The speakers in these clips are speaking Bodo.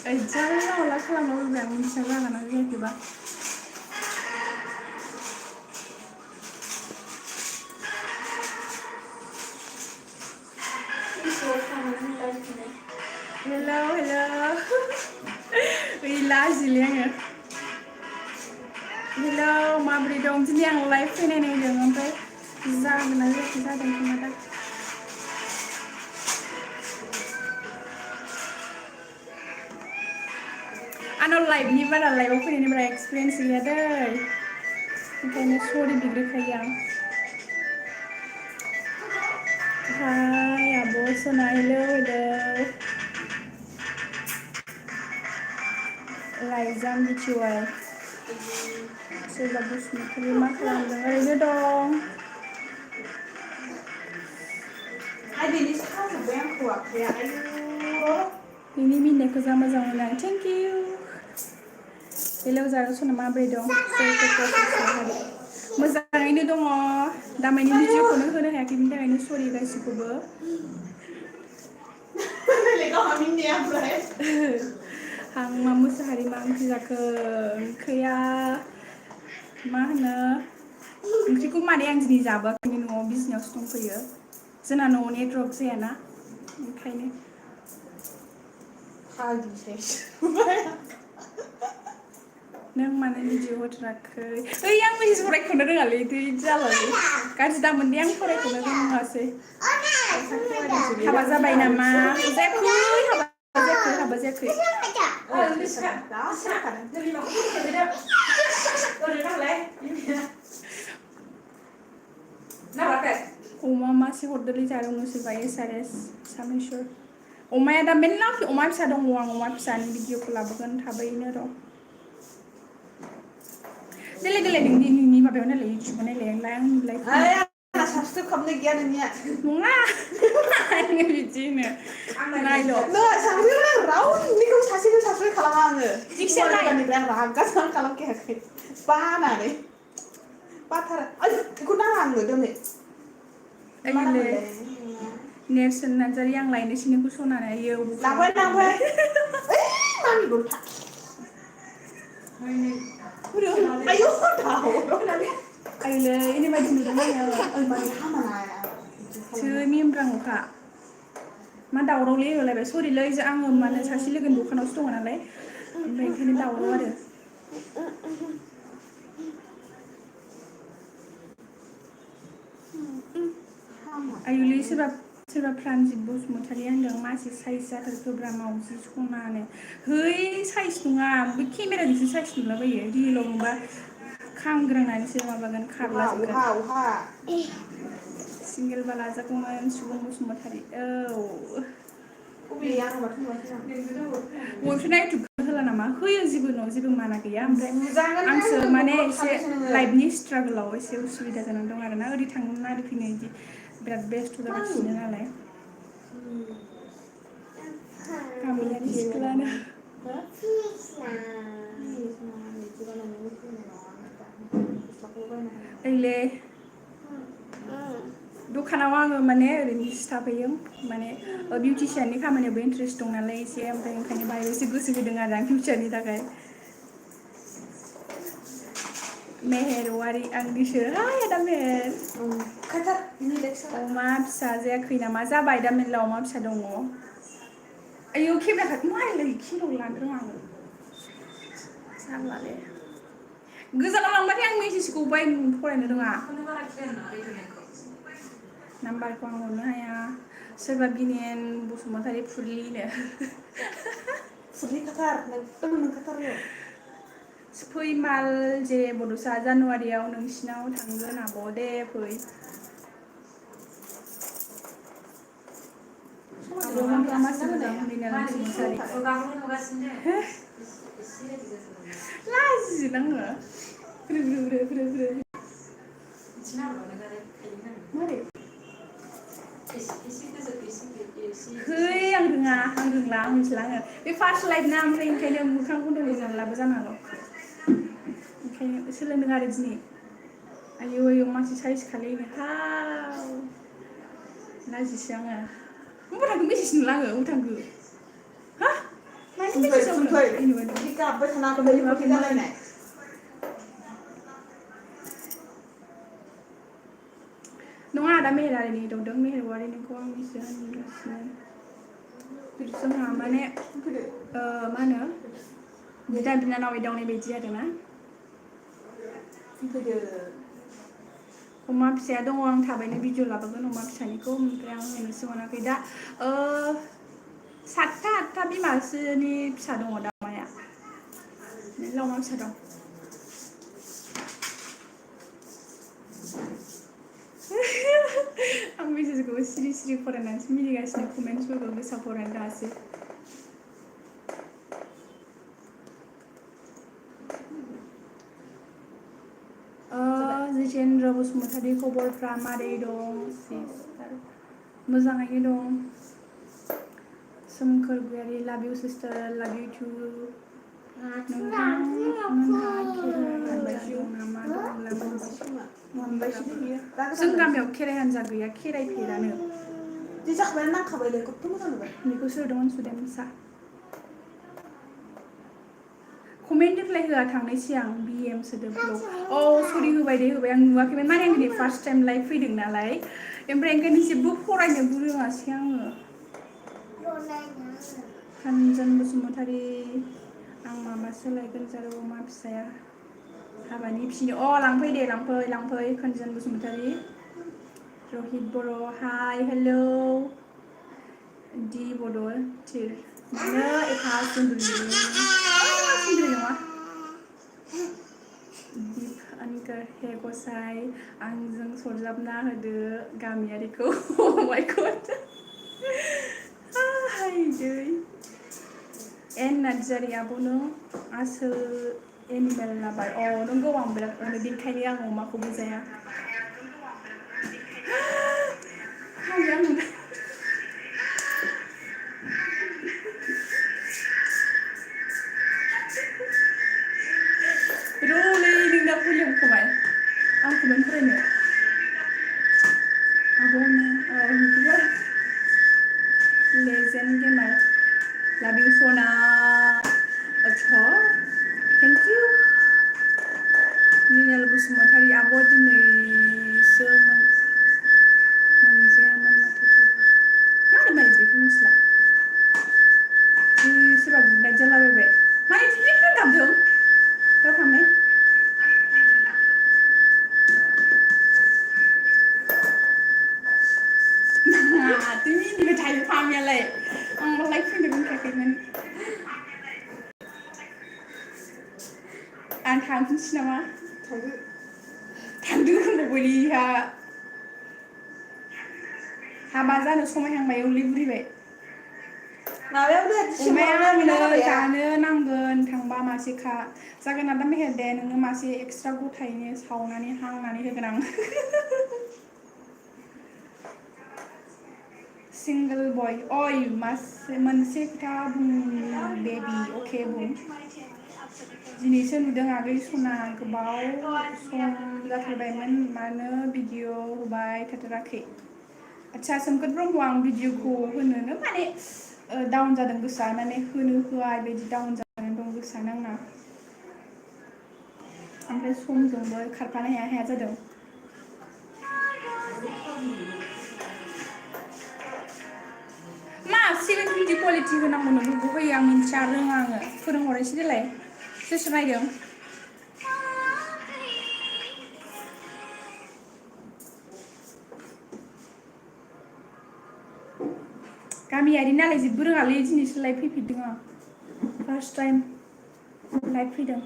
जानला माला खालामना फैबाय आं मिथिना जागोना जायाखैबा हेलौ ओइ लाजिलै आङो हेलौ माबोरै दं दिनै आं लाइभ फैनाय नायदों ओमफ्राय जागोना जायाखै जादों खोमा दा आंनाव लाइभनि बारा लाइभआव फैनायनि बारा एक्सपिरियेन्स गैया दै ओंखायनो सरि बिग्रोखायो आं हाय आब' सना हेलौ लाइजाम बिथिवाय सोरबा बसुमतारी मा खालामदों ओरैनो दं दिनै साजोब्बाय आंखौ आखाया नोंनि मिनिनायखौ जा मोजां मोनो आं थेंक इउ हेलौ जारौ सना माबोरै दं मोजाङैनो दङ दामानि भिडिअखौनो होनो हायाखै बिनि थाखायनो सरि गासिखौबो हांमा मोसाहारि मा ओंख्रि जाखो ओंख्रिया मा होनो ओंख्रिखौ माने आं दिनै जाबोआखैनो न'आव बिजनियावसो दंफैयो जोंना न'आव नेटवर्क जायाना ओंखायनो नों मानो भिडिअ होथाराखै ओइ आं मेसेज फरायख'नो रोङालै जालालै गाज्रि दामोन दे आं फरायख'नो रोङासै हाबा जाबाय नामा जायाखै हाबा जायाखै अमा मासे हरदोलै जारौनोसैबा SRS सामेस्वर अमाया दा मेरला अमा फिसा दङ आं अमा फिसानि भिडिअखौ लाबोगोन थाबैनो र' देलाय नोंनि माबायाव नायलाय इउटुबाव नायलाय आंलाय साबसक्राइब खालामनाय गैया नोंनिया नङा आङो बिदि होनो नायल' रावनिखौ सासेखौ साबसक्राइब खालामा आङो जिखिजानिफ्राय आं रागा जोंनानै खालामखायाखै बानानै बाथारा बेखौ नाङा आंनो दोनै नेरसोन नार्जारि आं लायनोसै नोंखौ सनानै आयौ लांबाय आयौ आइलै एनि बायदि नुदों आङो मेमब्रांखा मा दावरावलै होलायबाय सरिलै आङो माने सासे लोगोनि दखानावसो दङ नालाय ओमफ्राय ओंखायनो दावराव आरो आयुलै सोरबा प्रानजित बसुमतारी होनदों मासे साइज जाथारखोब्रा मावजि सनानो है साइज नङा बे केमेराजोंसो साइज नुलाबायो रियेलाव नुबा खामग्रांनानैसो माबागोन खारलाजोबगोन सिंगेलबा लाजागौमोन सुबुं बसुमतारी औ बयफ्रेन्डआ इउटुबखौ होला नामा होयो जेबो माना गैया ओमफ्राय आंसो माने एसे लाइफनि स्ट्रागोलाव एसे उसुबिदा जानानै दं आरोना ओरै थांनो ओरै फैनो बिदि बिराद बेस्थ' जागासिनो नालाय गामियारि सिख्लानो ओइले दखानाव आङो माने ओरैनोसो थाफैयो माने बिउटिसियाननि खामानियावबो इन्टारेस्ट दं नालाय एसे ओमफ्राय ओंखायनो बाहाय एसे गोसो होदों आरो आं फिउचारनि थाखाय मेहेर वारि आंनिसो हाय आदा मेहेर अमा फिसा जायाखै नामा जाबाय दा मेरला अमा फिसा दङ आयौ केमेरा मारै खिल' लानो रोङा आङो जारलाले गोजानाव लांबाथाय आं मेसेजखौ बाय फरायनो रोङा नाम्बारखौ आं हरनो हाया सोरबा बिनेन बसुमतारी फुरलिनो फुरलिखाथार एकदम नोंखाथारो फैमाल जे बड'सा जानुवारियाव नोंसिनाव थांगोन आब' दे फै लाजियोना आङो है आं रोंला आं मिथिला आङो बे फार्स्ट लाइफ ना ओमफ्राय ओंखायनो मोखां गन्थं जानलाबो जानो हागौ ओंखायनो सोलोंदों आरो दिनै आयौ मानसि साइज खालायनो हाव लाजिसो आङो बबाव थांखो मेसेज नुला आङो बबाव थांखो हा नङा दा मेहेरारिनि दंदों मेहेरवारिनिखौ आं मिथियो होनगासिनो जोंहा माने मा होनो बिदा बिनानाव एदावनाय बायदि आरोना अमा फिसाया दङ आं थाबैनो भिडिअ लाबोगोन अमा फिसानिखौ ओमफ्राय आं होनोसो मोनाखै दा 7टा 8टा बिमासोनि फिसा दङ दा अमाया मेरला अमा फिसा दं आं मेसेजखौ सिरि सिरि फरायनानैसो मिनिगासिनो कमेन्ट्सफोरखौ गोसा फरायनो दासो जितेन्द्र बसुमतारी खबरफ्रा मारै दं मोजाङैनो दं सोमखोर गयारि लाभ इउ सिस्टार लाभ इउ टु नोंथांमोनहा खेराइ हान्जा दं नामा दंब्ला जों गामियाव खेराइ हान्जा गैया खेराइफेरानो बेखौ सोरदोंमोन सुदेमसा कमेन्ट रिप्लाय होआ थांनाय सिगां बिएम सोदोबल' सरि होबाय दे होबाय आं नुवाखैमोन माने आं दिनै फार्स्ट टाइम लाइभ फैदों नालाय ओमफ्राय ओंखायनो जेबो फरायनोबो रोङासै आङो कान्जन बसुमतारी आं माबासो लायगोन जारौ अमा फिसाया हाबानि फिसिनो लांफै दे लांफै कान्जन बसुमतारी रहित बर' हाय हेलौ दि बड' थिर मानो एफा सुन्दुरि नङा दिप अनकर हे गसाइ आंजों सरजाबना होदो गामियारिखौ माय गड हायदै एन नार्जारि आब'नो आसोल एनिमेल लाभार नंगौ आं बिराद अनो बेनिखायनो आं अमाखौबो जाया रलै नोंना भलिउम खमाय आं कमेन्ट फरायनो आब'नो लेजेन्ड गेमार लाभ इउ सना अच्छा थेंक इउ निनेल बसुमतारी आब' दिनैसो मोनजायामोन माथो मा होनो मारै बेखौ मिथिला सोरबा गुड नाइट जालाबायबाय माने टिभि गाबदों दा थांनाय मिनिबाय थायो फामियालाय आं लाइभ फैनो रोंखायाखैमोन आं थांफिनसै नामा थांदो होनबावबायहा हाबा जानो समायहांबाय उलै बुरिबाय अमाया आंनो जानो नांगोन थांबा मासेखा जागोन आदा मेहेर दे नोंनो मासे एक्सट्रा गथायैनो सावनानै हांनानै होगोन आं सिंगल बय मोनसे खोथा बुं बेबि अके बुं दिनैसो नुदों आगै सना गोबाव सम जाथारबायमोन मानो भिडिअ होबाय थाथाराखै आदसा सोमखोर ब्रह्म आं भिडिअखौ होनोनो माने डाउन जादों गोसोआ माने होनो होआ बेबायदि डाउन जानानै दं गोसोआनो आंना ओमफ्राय समजोंबो खारफानो हाया जादों मा 720 कुवालिटि होनांगौ नोंखौ होयो आं मिन्थिया रोङा आङो फोरोंहरनोसै देलाय सोर सोर नायदों गामियारि नालाय जेबो रोङालै दिनैसो लाइभ फैफेरदों आं फार्स्ट टाइम लाइभ फैदों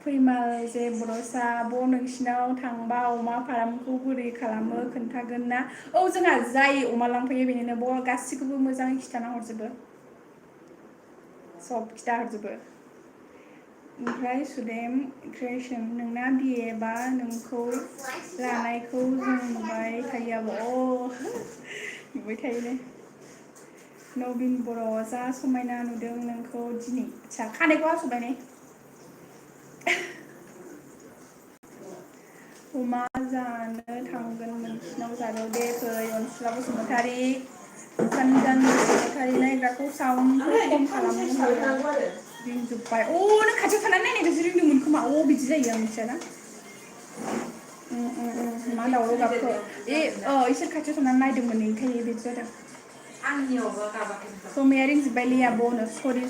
फैमाल जे बर'सा आब' नोंसिनाव थांबा अमा फार्मखौ बोरै खालामो खोन्थागोन ना जोंहा जाय अमा लांफैयो बेनिनो गासिखौबो मोजाङै खिन्थाना हरजोबो सब खिथा हरजोबो ओमफ्राय सुदेम क्रिएशन नोंना बिए बा नोंखौ लानायखौ जों नुबाय थायो आब' नुबाय थायोलै नबिन बर' जा समायना नुदों नोंखौ दिनै आदसा खानायखौ हास'बाय ने अमा जानो थांगोन नोंसिनाव जानो दे फै अनसुला बसुमतारी Kandan bosumतारी नायग्राखौ साउन्डखौ खम खालामनो रिंजोब्बाय नों खाथियाव थानानै नायनायखौसो रिंदोंमोन खोमा बिदि जायो आं मिथियाना मा दावराव गाबखो इसोर खाथियाव थानानै नायदोंमोन ओंखायनो बिदि जादों आंनियावबो गाबाखै खोमाया रिंजोब्बाय लियाबोनो सरि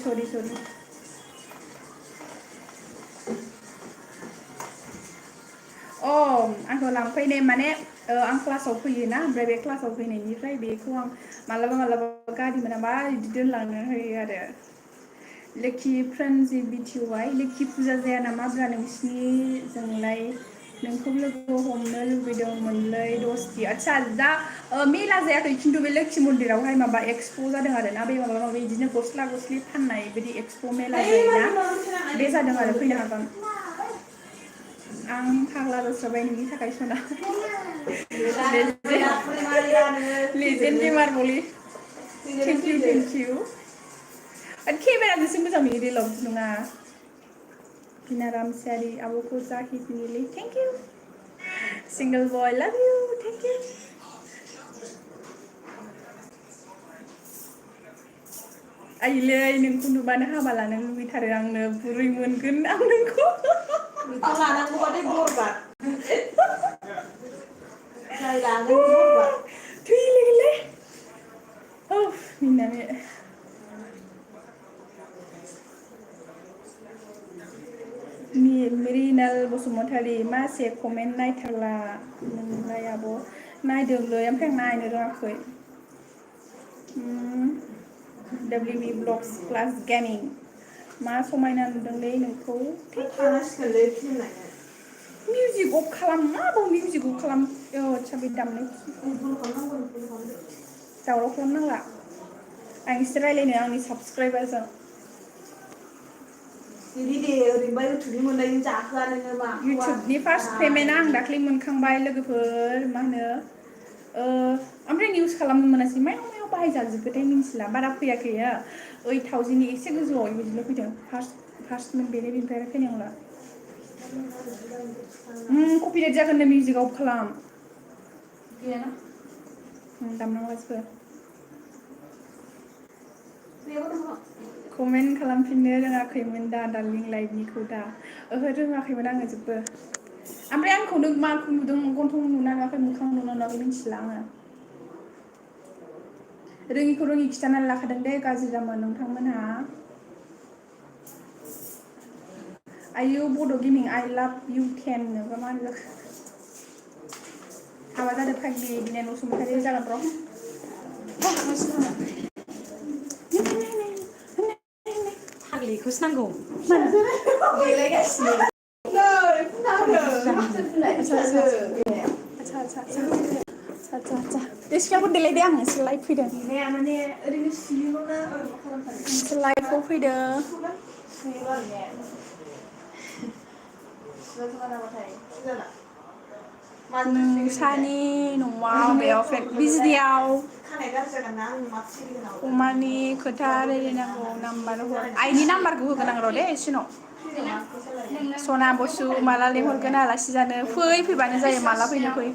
आंखौ लांफैनाय माने आं क्लासाव फैयोना ओमफ्राय बे क्लासाव फैनायनिफ्राय बेखौ आं मालाबा गारि मोनाबा बिदि दोनलांनो होयो आरो लोखि फ्रेन्जि बिटिवाइ लोखि फुजा जाया नामाब्रा नोंसिनिजोंलाय नोंखौ लोगो हमनो लुबैदोंमोनलै दस्ति आदसा दा मेला जायाखै खिन्थु बे लोखि मन्दिरावहाय माबा एक्सप' जादों आरो ना बे माबा माबि बिदिनो गस्ला गस्लि फाननाय बिदि एक्सप' मेला जायोना बे जादों आरो फैनो हागोन आं फाग्ला जाबाय नोंनि थाखाय सना लेजेन्ड मारबलि थेंक इउ केमेराजोंसो मोजां नुयो रियेलाव बिदि नङा बिना रामसियारि आब'खौ जाहिफिनिलै थेंक इउ सिंगल बय लाभ इउ थेंक इउ आइलै नोंखौ नुबानो हाबा लानो लुबैथारो आंनो बुरै मोनगोन आं नोंखौ लानांगौबाथाय बरबाद जाय लानांगौ बरबाद थैलाय मिनिनानै रिनाल बसुमतारी मासे कमेन्ट नायथारला नोंलाय आब' नायदोंलै ओमफ्राय आं नायनो रोङाखै WB ब्लग्स प्लास गेमिं मा समायना नुदोंलै नोंखौ थानांसिगोनलै फिल्म नायनो मिउजिक अफ खालाम मा बाव मिउजिक अफ खालाम आदसा बे दामनाय दावराव खालामनांला आं एसे रायलायनो आंनि साबसक्राइबारजों इउटुबनि फार्स्ट पेमेन्टआ आं दाख्लै मोनखांबाय लोगोफोर मा होनो ओमफ्राय इउज खालामनो मोनासै मायाव बाहायजाजोबखोथाय मिन्थिला बारा फैयाखै 8,000 एसे गोजौआव बिदिल' फैदों फार्स्ट बेनिफ्राय फैनाय नंला कपिराइट जागोन मिउजिक अफ खालाम गैयाना दामनांलाजोबो कमेन्ट खालामफिननो रोङाखैमोन दा डार्लिं लाइभनिखौ दा रोङाखैमोन आङो जेबो ओमफ्राय आंखौ नों माखौ नुदों गन्थं नुना नुवाखै मोखां नुना नुवाखै मिन्थिला आङो रोङिखौ रोङि खिथानानै लाखादों दे गाज्रि जामोन नोंथांमोनहा आयु बड' गेमिं आइ लाभ इउ टेन नोबा मा होनो हाबा जादों फाग्लि बिनाय बसुमतारी जागोन र' फाग्लिखौसो नांगौ देलायगासिनो दे सिख्लाफोर देलायदो आं एसे लाइभ फैदों माने ओरैनो सिनिल' एसे लाइभआव फैदों नोंसानि न'आव बेयाव बिजनियाव अमानि खोथा रायलायनांगौ नाम्बार हर आइनि नाम्बारखौ होगोन आं र' दे एसेनाव सना बसु माला लेंहरगोन आलासि जानो फैबानो जायो माला फैनो फै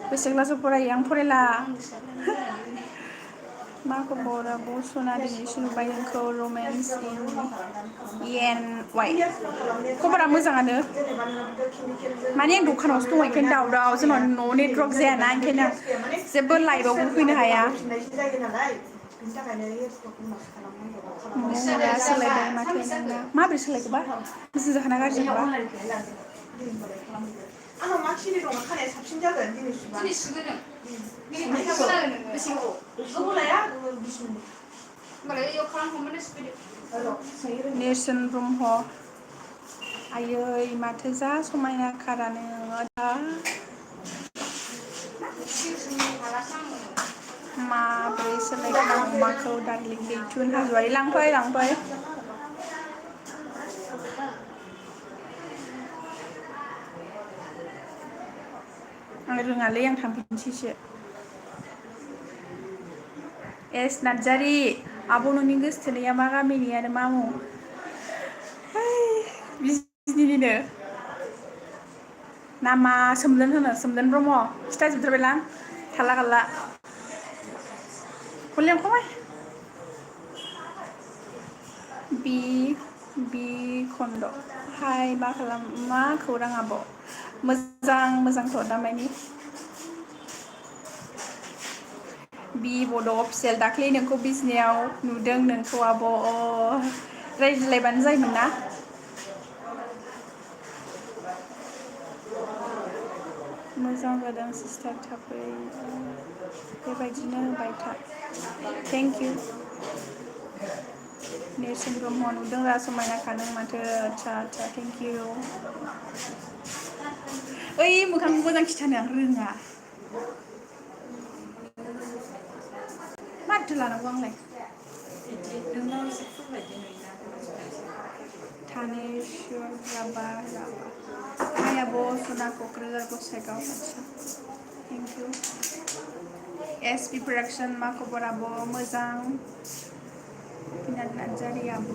बेसे क्लासाव फरायो आं फरायला मा खबर आब' सना दिनैसो नुबाय नोंखौ रमेन्स इन वाइ खबरा मोजाङानो माने आं दखानावसो दङ ओंखायनो दावराव जोंनाव न'आव नेटवर्क जायाना ओंखायनो आं जेबो लाइभआवबो फैनो हाया महरा सोलायबाय माथो नोंना माबोरै सोलायखोबा गोसो जाखोना गाज्रि जाखोबा आंनाव मा खिनि दङ खानाया साबसिन जागोन दिनै सुगोन गोबाव लाया 20 मिनिट होमबालाय इयाव खालामखांबानो सुफैदो नेरसोन ब्रह्म आयै माथो जा समायना खारानो दा माब्रै सोलायखो अमाखौ दार्लिं दैथुन हाजोआरि लांफै आं रोङालै आं थांफिनसैसो एस नार्जारि आब' नोंनि गोसोथोनाया मा गामिनियानो मा मुं बिजनिनिनो नामा सोमदोन ब्रह्म खिथाजोबथारबायलां थाला गाला भलिउम खमाय बि खन्द हाय मा खौरां आब' मोजांथ' दामानि बि बड' अफिसियेल दाख्लै नोंखौ बिजनियाव नुदों नोंखौ आब' रायज्लायबानो जायोमोन ना मोजां जादों सिस्टार थाबै बेबायदिनो होबाय था थेंक इउ नेरसोन ब्रह्म नुदों रा समायनाखा नों माथो आदसा थेंक इउ ओइ मोखांखौ मोजां खिथानो आं रोङा माथो लानांगौ आंलाय थानेश्वर राभा हाय आब' सना क'क्राझार गसाइगाव आदसा thank you S P production मा खबर आब' मोजां पिनाट नार्जारि आब'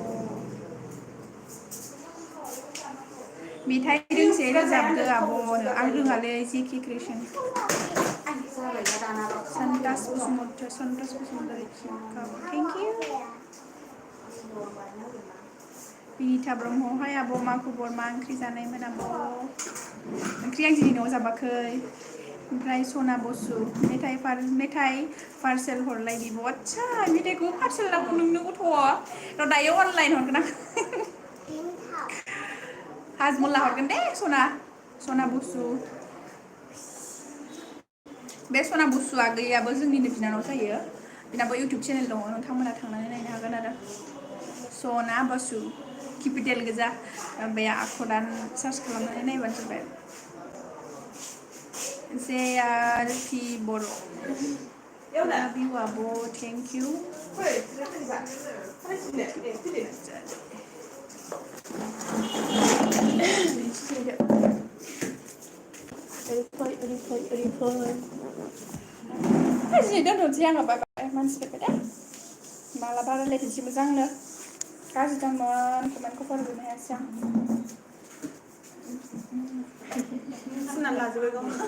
मेथाइ दोंसे रोजाबदो आब' आं रोङालै जिके creation Santosh Basumatary thank you बिनिथा ब्रह्म हाय आब' मा खबर मा ओंख्रि जानायमोन आब' ओंख्रि आं दिनै न'आव जाबाखै ओमफ्राय सना बसु मेथाइ पार्सेल हरलाय बिब' आदसा मेथाइखौ पार्सेल नांगौ नोंनो गथ' र' दायो अनलाइन हरगोन आं हाजमला हरगोन दे सना बसु बे सना बुसुआ गैयाबो जोंनिनो बिनानाव जायो बिनाबो इउटुब चेनेल दङ नोंथांमोना थांनानै नायनो हागोन आरो सना बसु केपिटेल गोजा बे आखरान सार्च खालामनानै नायबानो जाबाय JRP बर' भिउ आब' थेंक इउ दिनै दोनथ'नोसै आङो बाय मानसि फैबाय दे मालाबा रायलायफिनसै मोजांनो गाज्रिथारमोन कमेन्टखौ फरायजोबनो हायासै आं फुननानै लाजोबबाय गावनो